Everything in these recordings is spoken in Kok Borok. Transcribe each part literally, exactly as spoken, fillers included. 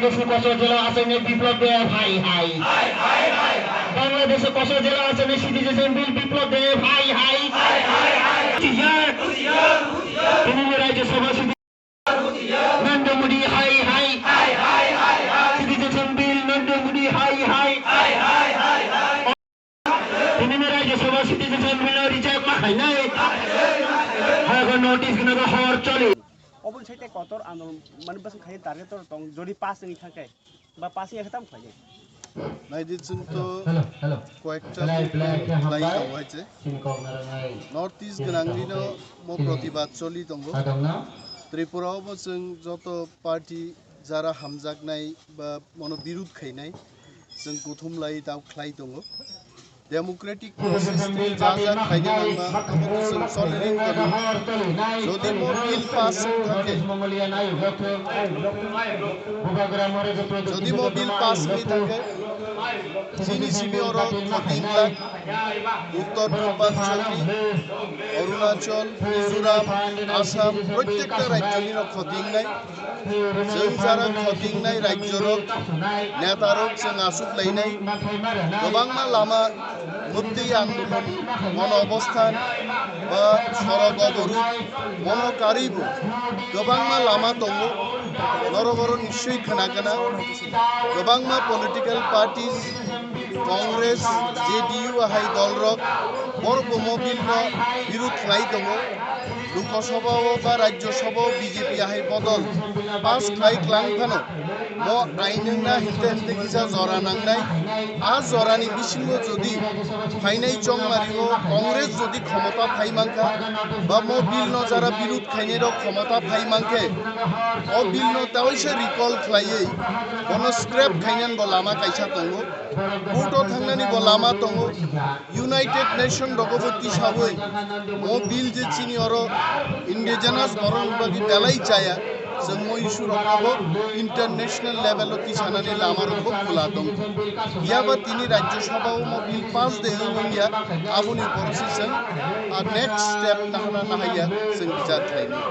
দেশে কত জেলা আছে নে বিপ্লব দেব হাই হাই। বাংলাদেশে কত জেলা আছে নে সিটিজেন বিল বিপ্লব দেব হাই হাই। হুঁশিয়ার। তিনি রাজ্যসভা সিটি নরেন্দ্র মোদী হাই হাই। সিটিজেন বিল নরেন্দ্র মোদী হাই হাই। Tini ni Rajya Sabha citizen assembly no reject ma khainai. Haigo notice gwnagwi hor choli. Oboni site kotor andolon mani bwswk khaina target tor tong jodi pass wngwi thangkhe ba pass wngya khe tamo khlainai. Naidi chwng to hello, hello. Koyekta movement khlai tongo hai se. North East gwnangni no mo protibad choli tongo. Tripura o bo chwng joto party jara hamjaknai ba mono birud khainai chwng kuthum lai tao khlai tongo. Democratic process twi ja ja khaina nangma abo chwng choli tongo. Jodi mo bill pass wng thangkhe, jodi mo bill pass wngwi thangkhe, chini simi oro thirteen lakh Uttor Purbanchal, Arunachal, Mizoram, Assam, protekta rajyoni rok khoti wngnai. Chwng jara khoti wngnai rajyorok, netarok chwng aswk lainai. Kwbangma lama mukti andolon, mono obosthan ba sorok oborud, mono karwibo kwbangma lama tongo. Norok oro nischoi khna kana kwbangma political parties Congress, J D U ahai dolrok borok bo mo bill no birud khlai tongo. Lok Sabha o ba Rajya Sabha o B J P ahai bodol pass khlai klang phano mo ain wngna hinte hinte kisa jora nangnai. A jorani bisingo jodi phainai chongmari o Congress jodi khomota phai mankha ba mo bill no jara birud khainai rok khomota phai mankhe o bill no taoisa recall khlaiwi bono scrap khainani bo lama kaisa tongo. Court o thangnani bo lama tongo. United Nation rogo bo tisawi o bill je chini oro indigenous borok ni bagwi belai chaya, chwng mo issue rok bo international level o tisanani lama rok bo khula tongo. Phiya ba tini Rajya Sabha o mo bill pass de wng wngya, aboni borok se chwng a next step nahana nahaiya chwng bichar khlainai.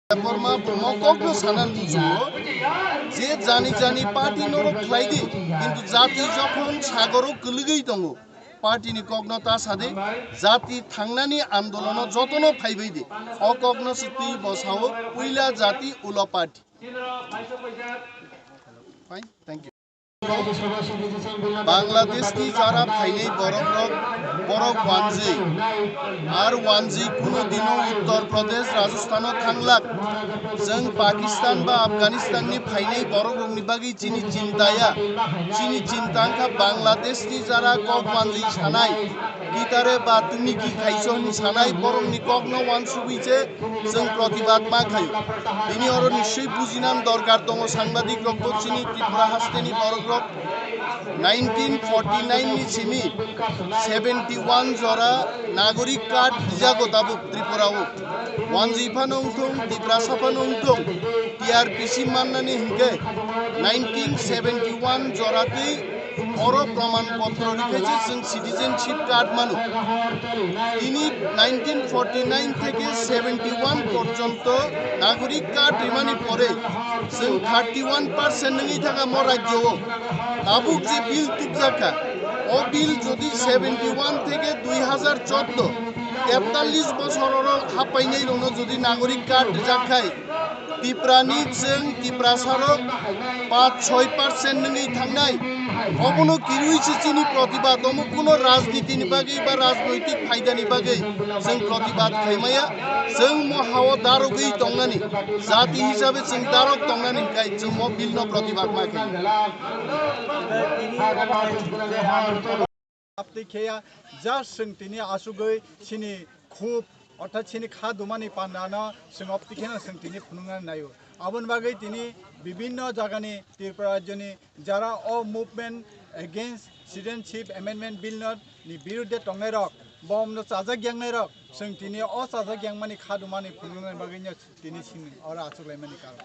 Debbarma bo mo kokno sana muchungo je jani jani party norok khlai di, kintu jati jokhon sagoro kwlwgwi tongo, party ni kokno ta sadi, jati thangnani andolono jotono phaibai di, o kokno se twi bo sao puila jati ulo party. Fine, thank you. Bangladesh ni jara phainai borok rok, borok wanjwi. Ar wanjwi kuno dino Uttar Pradesh, Rajasthan o thanglak. Chwng Pakistan ba Afghanistan ni phainai borok rok ni bagwi chini chinta ya. Chini chinta wngkha Bangladesh ni jara kok wanjwi sanai. Kitare ba tumi ki khaiso hwnwi sanai borok ni kok no wansugwi se Chwng protibad ma khaio. Tini oro nischoi bujinani dorkar tongo, sangbadik rok bo chini Tripura haste ni borok rok. Nineteen forty nine ni simi seventy one jora nagorik card rijago tabuk Tripura o. Wanjwi phano wngthong, Tiprasa phano wngthong, T R P C mannani hinkhe nineteen seventy one jora twi Oro proman potro rikhaise chwng citizenship card mano. Tini nineteen forty nine theke seventy one porjonto nagorik card rimani pore chwng thirty one percent wngwi thangkha mo rajyo o. Tabuk je bill tubjakha, o bill jodi seventy one theke dui hazar chordo, tetalis bosor oro hapainai rokno jodi nagorik card rijak khai, Tiprani chwng Tiprasarok paanch choi percent wngwi thangnai. Obono kirwi se chini protibad, omo kuno rajnitini bagwi ba rajnoitik phaidani bagwi chwng protibad khaimaya. Chwng mo hao darogwi tongnani, jati hisabe chwng darok tongnani hwnkhe chwng mo bill no protibad ma khaio. Abtwi kheya, just chwng tini asugwi chini khub, orthat chini kha dumani pandano chwng abtwi kheno chwng tini phunuknani naio. Aboni bagwi tini bibinno jagani Tripura rajyoni jara o movement against Citizenship Amendment Bill no ni birudde tongnairok, bomno chajak yangnairok, chwng tini o chajak yangmani kha dumani phunuknani bagwino tini chini oro achuklaimani karon.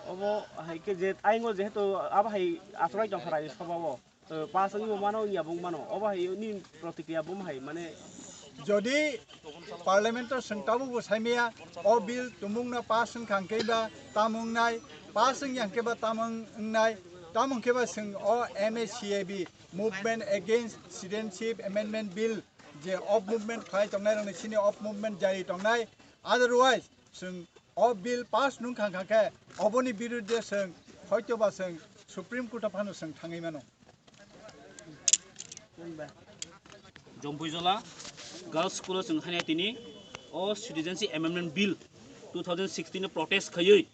Obo hai khe je aingo jehetu abo hai achulai tongkha Rajya Sabha o. To pass wngwi bo mano, wngya bo wng mano. Obo hai nini protikriya bo hai, mane, Jodi Parliament o chwng tabukbo saimaya, o bill tumungno pass wngkha hwnkhe ba tamo wngnai, pass wngya hwnkhe ba tamo wngnai, tamo hwnkhe ba chwng o M A C A B, Movement Against Citizenship Amendment Bill, je op movement khlai tongnai rokni sini op movement jari tongnai, otherwise chwng o bill pass nungkha kha khe oboni birudde chwng hoitoba chwng Supreme Court o phano chwng thangwi mano. Jompuijola Girls School o chwng haino tini o Citizenship Amendment Bill two thousand sixteen no protest khaiwi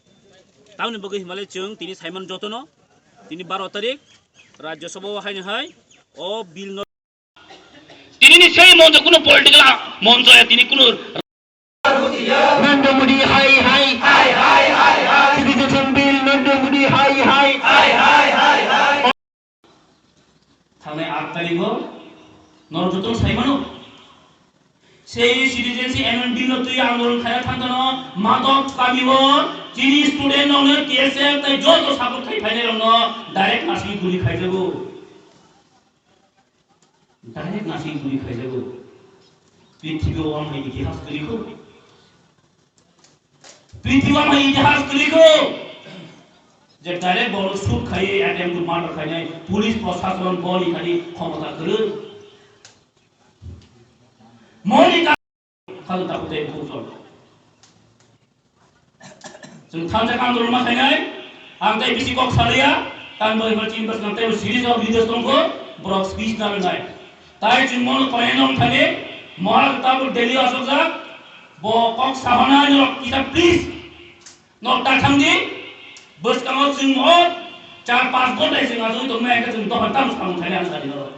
tamni bagwi himale chwng tini Simon jotono tini baro tarik Rajya Sabha o haino hai o bill no Tini ni sei moncho kuno political a-, moncho ya tini kuno Narendra Modi hai hai. Citizenship Bill Narendra Modi hai hai. Thangnai aat tarigo norok joto sai mano. Sei Citizenship Amendment Bill no twi andolon khaina thangtano Madok kami o chini student rokno K S F tai joto support khai phainai rokno direct nasing guli khaijago. Direct nasing guli khaijago. Prithibi o wngmani itihas kwrwi kho. Prithibi o wngmani itihas kwrwi kho. Je direct borok shoot khaiwi attempt to murder khainai police proshashan boni thani khomota kwrwi. Moni ka-, khalo takhuk tei bukhuk chol. Chwng thansa kang dol ma khainai, ang tei bisi kok saliya, tang doi ma chini bwswk tei series of leaders tongkho, borok speech na rwnai. Tai chwng mono koinai nong thani, moha tabuk Delhi asokjak, bo kok sahanai norok kisa please, norok ta thangdi, bwskango chwng o char panch ghonta chwng achugwi tongmai, hwnkhe chwng dophani tamo samung khainai ang sadi norok.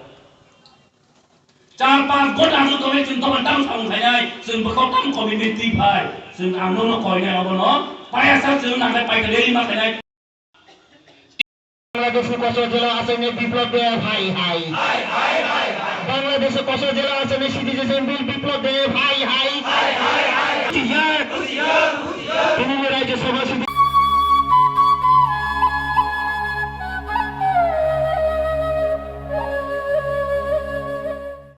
Char panch ghonta aswk tongwi chwng dophani tamo samung khainai, chwng bwkhao tamo commitment twi phai, chwng ang nono koinai obono, payasa chwng nangnai paikha rally ma khainai. বাংলাদেশে কত জেলা আছে নে বিপ্লব দেব হাই হাই। বাংলাদেশে কত জেলা আছে নে সিটিজেন বিল বিপ্লব দেব হাই হাই। হুঁশিয়ার। তিনি রাজ্যসভা